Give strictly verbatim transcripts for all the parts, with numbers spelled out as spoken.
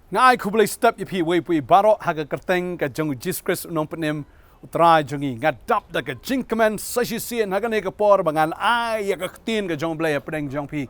Nga ai khublei step ïa phi wei phi baroh ha ka kyrteng ka jong u Jisu Khrist u nongpynim u Trai jong ngi. Nga dap da ka jingkmen sa shisien ha kane ka por ba ngan ai ïa ka ktien ka jong u Blei hapdeng jong phi.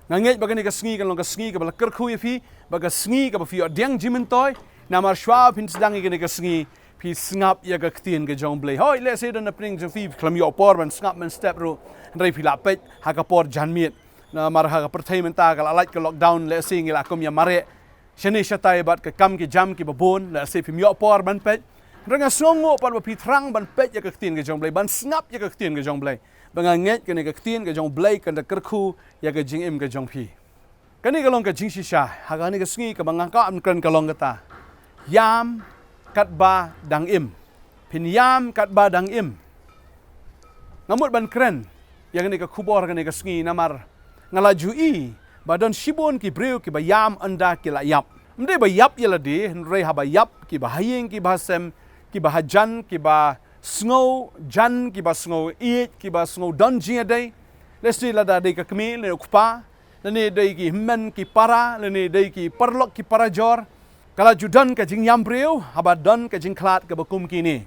Nga ngeit ba kane ka sngi kan long ka sngi kaba la kyrkhu ïa phi, ba ka sngi kaba phi ïoh pdiang jingmyntoi. Namar shuwa phin sdang ïa kane ka sngi, phi sngap ïa ka ktien ka jong u Blei. Hooid, lehse don napdeng jong phi khlem ïoh por ban sngap mynstep ruh, hynrei phi la peit ha ka por janmiet. Namar ha ka pyrthei mynta ka la lait ka lockdown, lehse ngi la kum ïa mareh shane shatai bad ka kam ki jam kiba bun, lehse phim ïoh por ban peit. Hynrei nga sngewnguh pat ba phi thrang ban peit ïa ka ktien ka jong u Blei, ban sngap ïa ka ktien ka jong u Blei. Ba nga ngeit kane ka ktien ka jong u Blei kan da kyrkhu ïa ka jingim ka jong phi. Kane ka long ka jingshisha ha kane ka sngi kaba nga kwah ban kren, ka long kata: Ïam katba dang im. Phin ïam katba dang im. Nga mut ban kren ïa kane ka khubor kane ka sngi namar nga la ju i ba don shibun ki briew kiba ïam ynda ki la ïap. Ym dei ba ïap ïa lade, hynrei haba ïap, kiba ha ïing kiba ha sem, kiba ha jan kiba sngew jan, kiba sngew ïeit, kiba sngew don jingïadei. Lehse lada dei ka kmie lane u kpa, lane dei ki hynmen ki para, lane dei ki paralok ki parajor, ka la ju don ka jingïam briew haba don ka jingkhlad kaba kum kine.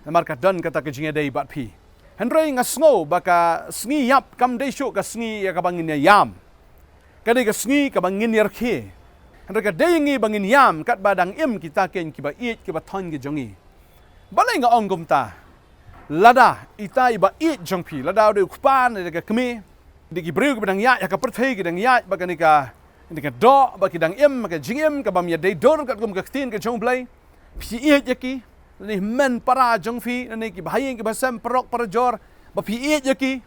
Namar ka don kata ka jingïadei bad phi. Hynrei nga sngew ba ka sngi ïap kam dei shuh ka sngi ïa kaba ngin ïa ïam. Ka dei ka sngi kaba ngin ïa rkhie. Hynrei ka dei ïa ngi ba ngin ïam katba dang im kita ki, kiba ïeit, kiba thoiñ ki jong ngi. Balei nga ong kumta? Lada ita iba ïeit jong phi, lada u dei u kpa ne dei ka kmie, dei ki briew kiba dang ïaid ha ka pyrthei, ki dang ïaid bad kane ka, kane ka doh, bad ki dang im ha ka jingim kabym ïadei dur katkum ka ktien ka jong u Blei. Phi ïeit ïa ki, lane hynmen para jong phi, lane kiba ha ïing kiba ha sem, paralok parajor, ba phi ïeit ïa ki.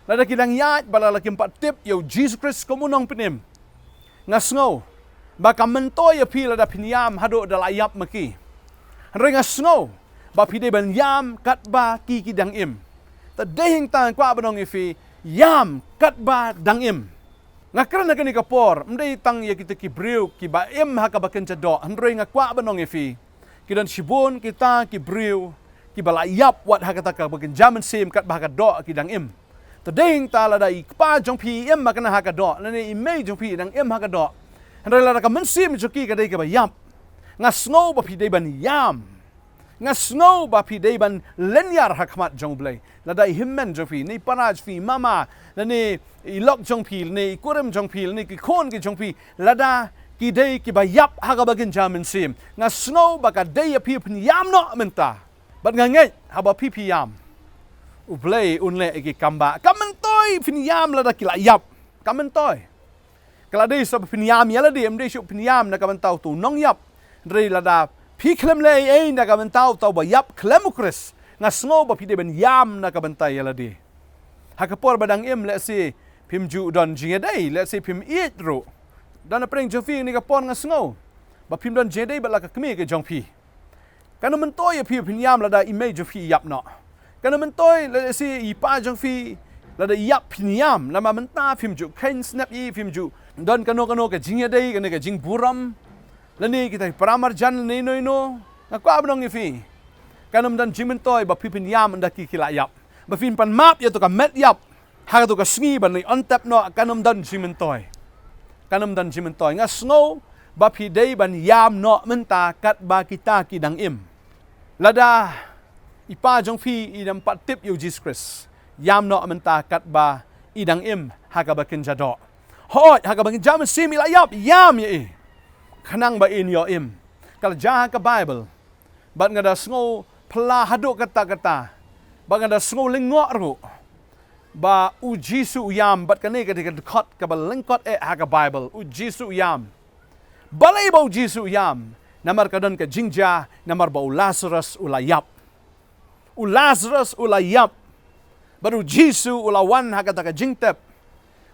Lada ki dang ïaid bad lada kim pat tip ïa u Jisu Khrist kum u nongpynim, nga sngew ba kam myntoi ïa phi lada phin ïam haduh da la ïap ma ki. Hynrei nga sngew ba phi dei ban ïam katba ki, ki dang im. Te dei hangta nga kwah ban ong ïa phi, ïam katba dang im. Nga kren ha kane ka por ym dei tang ïa kita ki briew kiba im ha kaba kynja doh, hynrei nga kwah ban ong ïa phi, ki don shibun kita ki briew kiba la ïap wat ha kata kaba kynja mynsiem katba ha ka doh ki dang im. Te dei hangta lada i kpa jong phi i im ha kane ha ka doh, lane i mei jong phi i dang im ha ka doh, hynrei lada ka mynsiem jong ki ka dei kaba ïap, nga sngew ba phi dei ban ïam. Nga sngew ba phi dei ban lynñiar ha khmat jong u Blei. Lada i hynmen jong phi, ne i para jong phi, i mama, lane i lok jong phi, lane i kurim jong phi, lane ki khun ki jong phi, lada ki dei kiba ïap ha kaba kynja mynsiem, nga sngew ba ka dei ïa phi phin ïam noh mynta. Bad nga ngeit haba phi, phi ïam, u Blei un leh ïa ki kam ba. Kam myntoi phin ïam lada ki la ïap. Kam myntoi. Ka la dei sa ba phin ïam ïa lade, ym dei shuh phin ïam na ka bynta uto u nongïap. Hynrei lada phi khlem leh ei ei na ka bynta uto uba ïap khlem u Khrist, nga sngew ba phi dei ban ïam na ka bynta ïa lade. Ha ka por ba dang im lehse phim ju don jingïadei, lehse phim ïeit ruh. Don napdeng jong phi kane ka por nga sngew ba phim don jingïadei bad la ka kmie ka jong phi. Kan ym myntoi ïa phi phin ïam lada i mei jong phi i ïap noh. Kan ym myntoi lada i pa jong phi lada i ïap phin ïam, namar mynta phim ju kheiñ snep ïa i, phim ju don kano kano ka jingïadei, kane ka jingburom, lane kita ki paramarjan lane ino ino. Nga kwah ban ong ïa phi, kan ym don jingmyntoi ba phi phin ïam ynda ki, ki la ïap. Ba phin pan map ïa to ka met ïap ha kato ka sngi ban leit on tep noh, kan ym don jingmyntoi. Kan ym don jingmyntoi. Nga sngew ba phi dei ban ïam noh mynta katba kita ki dang im. Lada i pa jong phi i dang pat tip ïa u Jisu Khrist, ïam noh mynta katba i dang im ha kaba kynja doh. Hooid, ha kaba kynja mynsiem i la ïap, ïam ïa i khnang ba in ïoh im. Ka la jia ha ka Baibl. Bad nga da sngew phylla haduh katta katta. Bad nga da sngew lyngngoh ruh ba u Jisu u ïam, bad kane ka dei ka dkhot kaba lyngkot eh ha ka Baibl, u Jisu u ïam. Balei ba u Jisu u ïam? Namar ka don ka jingjia, namar ba u Lasarus u la ïap. U Lasarus u la ïap. Bad u Jisu u la wan ha kata ka jingtep.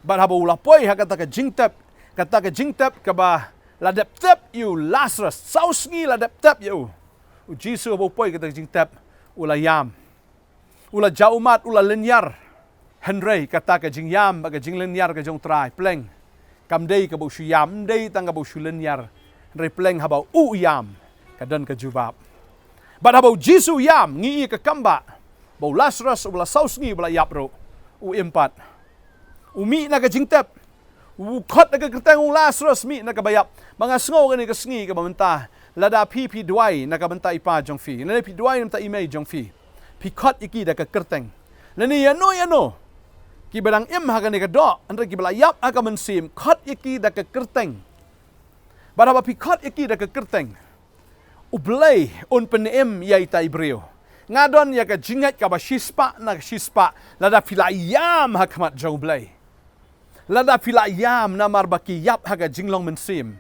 Bad haba u la poi ha kata ka jingtep, kata ka jingtep kaba la dep tep ïa u Lasarus, saw sngi la dep tep ïa u. U Jisu haba u poi kata ka jingtep, u la ïam. U la jaw ummat, u la lynñiar. Hynrei kata ka jingïam bad ka jinglynñiar ka jong u Trai, pleng, kam dei kaba u shu ïam, ym dei tang kaba u shu lynñiar. Hynrei pleng haba u ïam, ka don ka jubab. Bad haba u Jisu u ïam, ngi i ka kam ba, ba u Lasarus uba la saw sngi uba la ïap ruh, u im pat. U mih na ka jingtep. U khot da ka kyrteng u Lasarus, mih na kaba ïap. Ba nga sngew kane ka sngi kaba mynta, lada phi phi duwai na ka bynta i pa jong phi, lada phi duwai na ka bynta i mei jong phi, phi khot ïa ki da ka kyrteng. Lane ïano ïano kiba dang im ha kane ka doh, hynrei kiba la ïap ha ka mynsiem, khot ïa ki da ka kyrteng. Bad haba phi khot ïa ki da ka kyrteng, U Blei un pynim ïa ita i briew. Nga don ïa ka jingngeit kaba shispah na ka shispah, lada phi la ïam ha khmat jong U Blei, lada phi la ïam namar ba ki ïap ha ka jinglong mynsiem,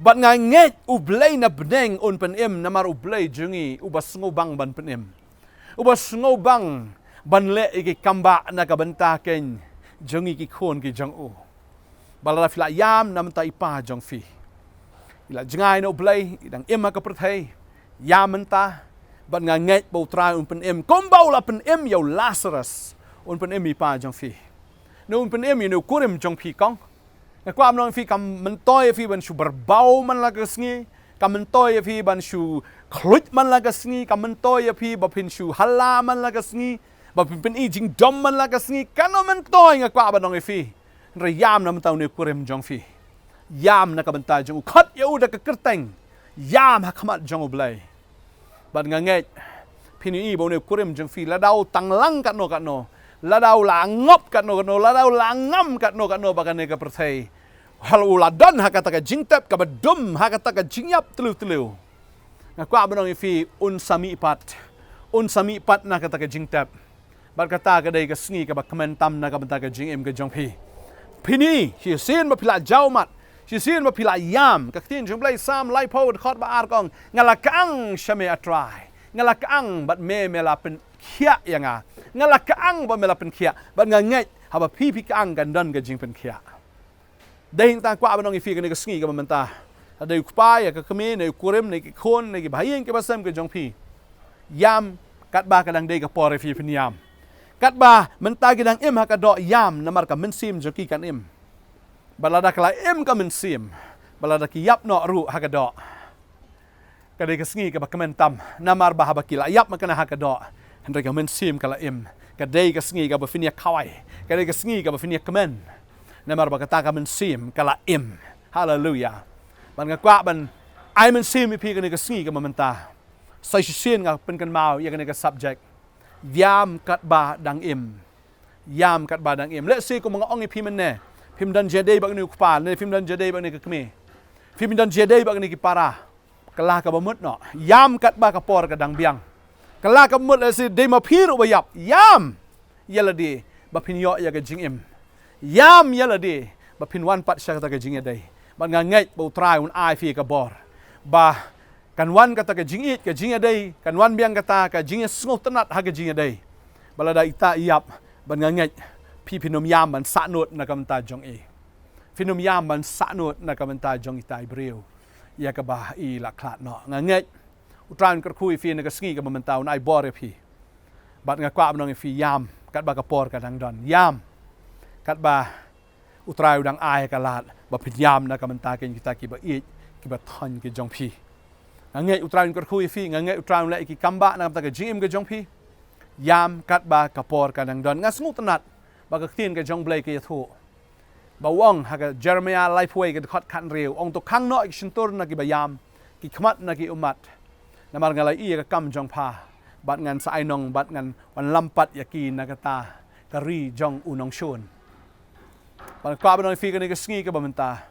bad nga ngeit U Blei na bneng un pynim, namar U Blei jong ngi uba sngewbang ban pynim, uba sngewbang ban leh ïa ki kambah na ka bynta keiñ jong ngi ki khun ki jong u. Ba lada phi la ïam na ka bynta i pa jong phi, i la jngai na U Blei, i dang im ha ka pyrthei. Ïam mynta, bad nga ngeit ba U Trai un pynim kumba u la pynim ïa u Lasarus, un pynim ïa i pa jong phi. Ne un pynim ïa une u kurim jong phi kong. Nga kwah ban ong ïa phi, kam myntoi ïa phi ban shu byrbaw man la ka sngi, kam myntoi ïa phi ban shu khluit man la ka sngi, kam myntoi ïa phi ba phin shu hala man la ka sngi, ba phin pyni jingdom man la ka sngi, kam myntoi, nga kwah ban ong ïa phi. Hynrei ïam na ka bynta une u kurim jong phi. Ïam na ka bynta jong u, khot ïa u da ka kyrteng. Ïam ha khmat jong U Blei. Bad nga ngeit, phin ïohi ba une u kurim jong phi, lada u tang lang katno katno, lada u la ngop katno katno, lada u la ngam katno katno ba kane ka pyrthei, haba u la don ha kata ka jingtep kaba dum, ha kata ka jingïap tliw tliw, nga kwah ban ong ïa phi, un sa mih pat. Un sa mih pat na kata ka jingtep. Bad kata ka dei ka sngi kaba kmen tam na ka bynta ka jingim ka jong phi. Phin ïohi, shisien ba phi la jaw mat, shisien ba phi la ïam. Ka ktien jong U Blei, Salm laiphew, dkhot ba ar ka ong, nga la kyang sha me, A Trai. Nga la kyang bad me, me la pynkhiah ïa nga. Nga la kyang bad me la pynkhiah. Bad nga ngeit, haba phi phi kyang kan don ka jingpynkhiah. Dei hangta nga kwah ban ong ïa phi kane ka sngi kaba mynta. Lada ïa u kpa, ïa ka kmie, ne u kurim, ne ki khun, ne kiba ha ïing kiba sem ka jong phi, ïam katba ka dang dei ka por ïa phi phin ïam. Katba mynta ki dang im ha ka doh, ïam, namar ka mynsiem jong ki kan im. Bad lada ka la im ka mynsiem, bad lada ki ïap noh ruh ha ka doh, ka dei ka sngi kaba kmen tam, namar ba haba ki la ïap mynta ha ka doh, hynrei ka mynsiem ka la im. Ka dei ka sngi kaba phin ïa khawai, ka dei ka sngi kaba phin ïa kmen, namar ba kata ka mynsiem ka la im. Haleluia. Bad nga kwah ban ai mynsiem ïa phi kane ka sngi kaba mynta. Sa shisien nga pynkynmaw ïa kane ka subject. Ïam katba dang im. Ïam katba dang im. Lehse kumba nga ong ïa phi mynne, phim don jingïadei bad kane u kpa, ne phim don jingïadei bad kane ka kmie, phim don jingïadei bad kane ki para. Kylla kaba mut noh. Ïam katba ka por ka dang biang. Kylla kaba mut, lehse dei ma phi ruh ba ïap. Ïam ïa lade ba phin ïoh ïa ka jingim. Ïam ïa lade ba phin wan pat sha kata ka jingïadei. Bad nga ngeit ba U Trai un ai phi ka bor ba kan wan kata ka jingïeit, ka jingïadei, kan wan biang kata ka jingïasngewtynnat ha ka jingïadei. Ba lada ita i ïap, bad nga ngeit, phi phin ym ïam ban sahnud na ka bynta jong i. Phin ym ïam ban sahnud na ka bynta jong ita i briew ïa kaba i la khlad noh. Nga ngeit U Trai un kyrkhu ïa phi na ka sngi kaba mynta, un ai bor ïa phi. Bad nga kwah ban ong ïa phi, ïam katba ka por ka dang don. Ïam katba U Trai u dang ai ka lad ba phin ïam na ka bynta keiñ kita kiba ïeit, kiba thoiñ ki jong phi. Nga ngeit U Trai un kyrkhu ïa phi, nga ngeit U Trai un leh ïa ki kambah na ka bynta ka jingim ka jong phi. Ïam katba ka por ka dang don. Nga sngewtynnat ba ka ktien ka jong U Blei ka ïathuh, ba u ong ha ka Jeremiah laiphew wei, ka dkhot khathynriew, ong, to khang noh ïa ki shyntur na kiba ïam, ki khmat na ki ummat. Namar nga la ïohi ïa ka kam jong pha, bad ngan sa ainong, bad ngan wanlam pat ïa ki na kata ka ri jong u nongshun. Bad nga kwah ban ong ïa phi kane ka sngi kaba mynta,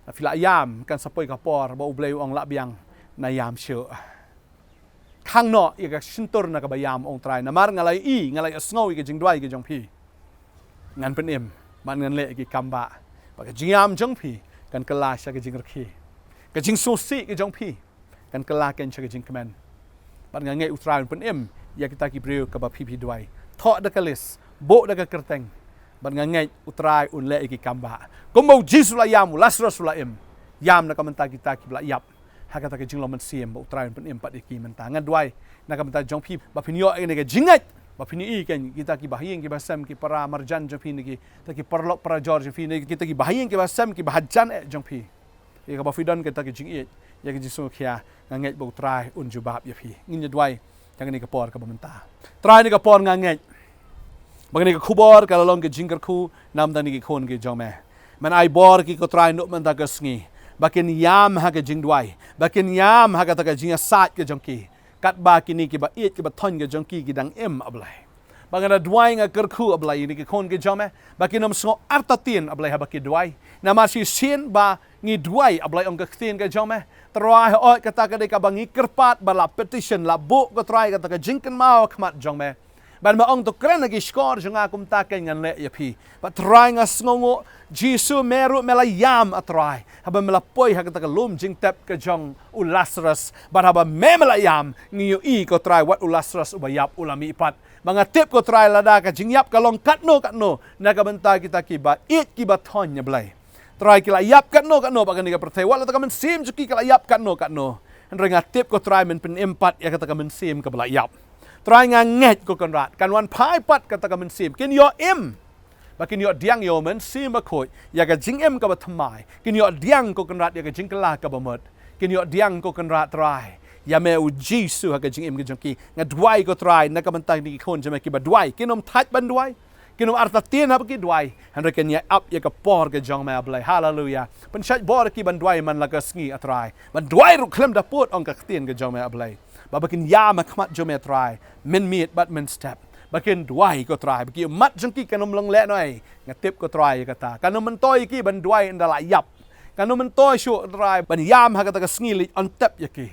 lada phi la ïam, kan sa poi ka por ba U Blei u ong, lah biang, na ïam shuh. Khang noh ïa ka shyntur na kaba ïam, ong U Trai, namar nga la ïohi, nga la ïohsngew ïa ka jingduwai ka jong phi. Ngan pynim bad ngan leh ïa ki kambah, ba ka jingïam jong phi kan kylla sha ka jingrkhie. Ka jingsngewsih ka jong phi kan kylla keiñ sha ka jingkmen. Bad nga ngeit U Trai un pynim ïa kita ki briew kaba phi phi duwai. Thoh da ka list, buh da ka kyrteng. Bad nga ngeit U Trai un leh ïa ki kambah. Kumba U Jisu u la ïam, u Lasarus u la im. Ïam na ka bynta kita kiba la ïap ha kata ka jinglong mynsiem, ba U Trai un pynim pat ïa ki mynta. Ngan duwai na ka bynta jong phi ba phin ïoh ïa kane ka jingngeit, ba phin ïohi keiñ kita kiba ha ïing kiba sem, ki para marjan jong phi, ne kita ki paralok parajor jong phi, ne kita kiba ha ïing kiba sem, kiba hajan eh jong phi. Ïa kaba phi don kata ka jingïeit, ïa ka jingsngewkhia, nga ngeit ba U Trai un jubab ïa phi. Ngin ïa duwai ïa kane ka por kaba mynta. Trai, kane ka por nga ngeit ba kane ka khubor ka la long ka jingkyrkhu na ka bynta kine ki khun ki jong me. Men ai bor ki ko Trai naduh mynta ka sngi ba kin ïam ha ka jingduwai, ba kin ïam ha kata ka jingïasaid ka jong ki, katba kine kiba ïeit kiba thoiñ ka jong ki ki dang im, A Blei. Ba nga da duwai, nga kyrkhu, A Blei, ïa kine ki khun ki jong me ba kin ym sngew artatien, A Blei, haba ki duwai. Namar shisien ba ngi duwai, A Blei, ong ka ktien ka jong me, Trai, hooid, kata ka dei kaba ngi kyrpad, ba la petition, la buh, ko Trai, kata ka jingkynmaw ha khmat jong me, ban me ong to kren ha ki shkor jong nga, kumta keiñ ngan leh ïa phi. Bad Trai, nga sngewnguh, Jisu, me ruh me la ïam, A Trai, haba me la poi ha kata ka lum jingtep ka jong u Lasarus. Bad haba me, me la ïam, ngi ïohi, ko Trai, wat u Lasarus uba ïap u la mih pat. Ba nga tip, ko Trai, lada ka jingïap ka long katno katno na ka bynta kita kiba ïeit kiba thoiñ, A Blei, Trai, ki la ïap katno katno bad kane ka pyrthei, wat la kata ka mynsiem jong ki ka la ïap katno katno, hynrei nga tip, ko Trai, men pynim pat ïa kata ka mynsiem kaba la ïap. Trai, nga ngeit, ko Kynrad, kan wan phai pat kata ka mynsiem, kin ïoh im, ba kin ïoh diang ïa u Mynsiem Bakhuid, ïa ka jingim kaba thymmai, kin ïoh diang, ko Kynrad, ïa ka jingkylla kaba mut, kin ïoh diang, ko Kynrad Trai, ïa me u Jisu ha ka jingim ka jong ki. Nga duwai, ko Trai, na ka bynta kine ki khun jong me kiba duwai, kin ym thait ban duwai, kin ym artatien haba ki duwai, hynrei kin ïa ap ïa ka por ka jong me, A Blei. Haleluya. Pynshait bor ïa ki ban duwai man la ka sngi, A Trai, ban duwai ruh khlem da pud, ong ka ktien ka jong me, A Blei, ba ba kin ïam ha khmat jong me, Trai, mynmiet bad mynstep. Ba kin duwai, ko Trai, ba ki ummat jong ki kan ym long lehnohei. Nga tip, ko Trai, ïa kata kan ym myntoi ïa ki ban duwai ynda la ïap. Kan ym myntoi shuh, Trai, ban ïam ha kata ka sngi leit on tep ïa ki.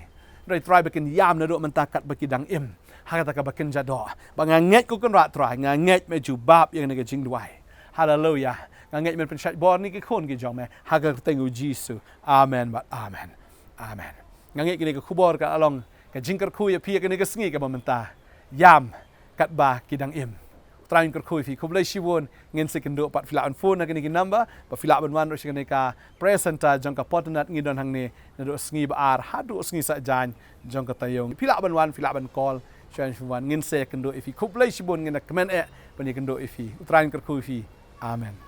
Hynrei, Trai, ba kin ïam naduh mynta katba ki dang im, ha kata kaba kynja doh. Ba nga ngeit, ko Kynrad Trai, nga ngeit me jubab ïa kane ka jingduwai. Haleluya. Nga ngeit men pynshait bor ïa kine ki khun ki jong me ha ka kyrteng u Jisu. Amen bad amen. Amen. Nga ngeit kane ka khubor ka la long ka jingkyrkhu ïa phi ha kane ka sngi kaba mynta. Ïam katba ki dang im. U Trai un kyrkhu ïa phi. Khublei shibun. Ngin sa ïakynduh pat, phi lah ban phone na kine ki number, bad phi lah ban wan ruh sha kane ka prayer center jong ka Fortnite, ngi don hangne naduh sngi ba ar haduh sngi Saitjaiñ jong ka taïew. Phi lah ban wan, phi lah ban call, shuwa shuwa wan, ngin sa ïakynduh ïa phi. Khublei shibun, ngin da kmen eh ban ïakynduh ïa phi. U Trai un kyrkhu ïa phi. Amen.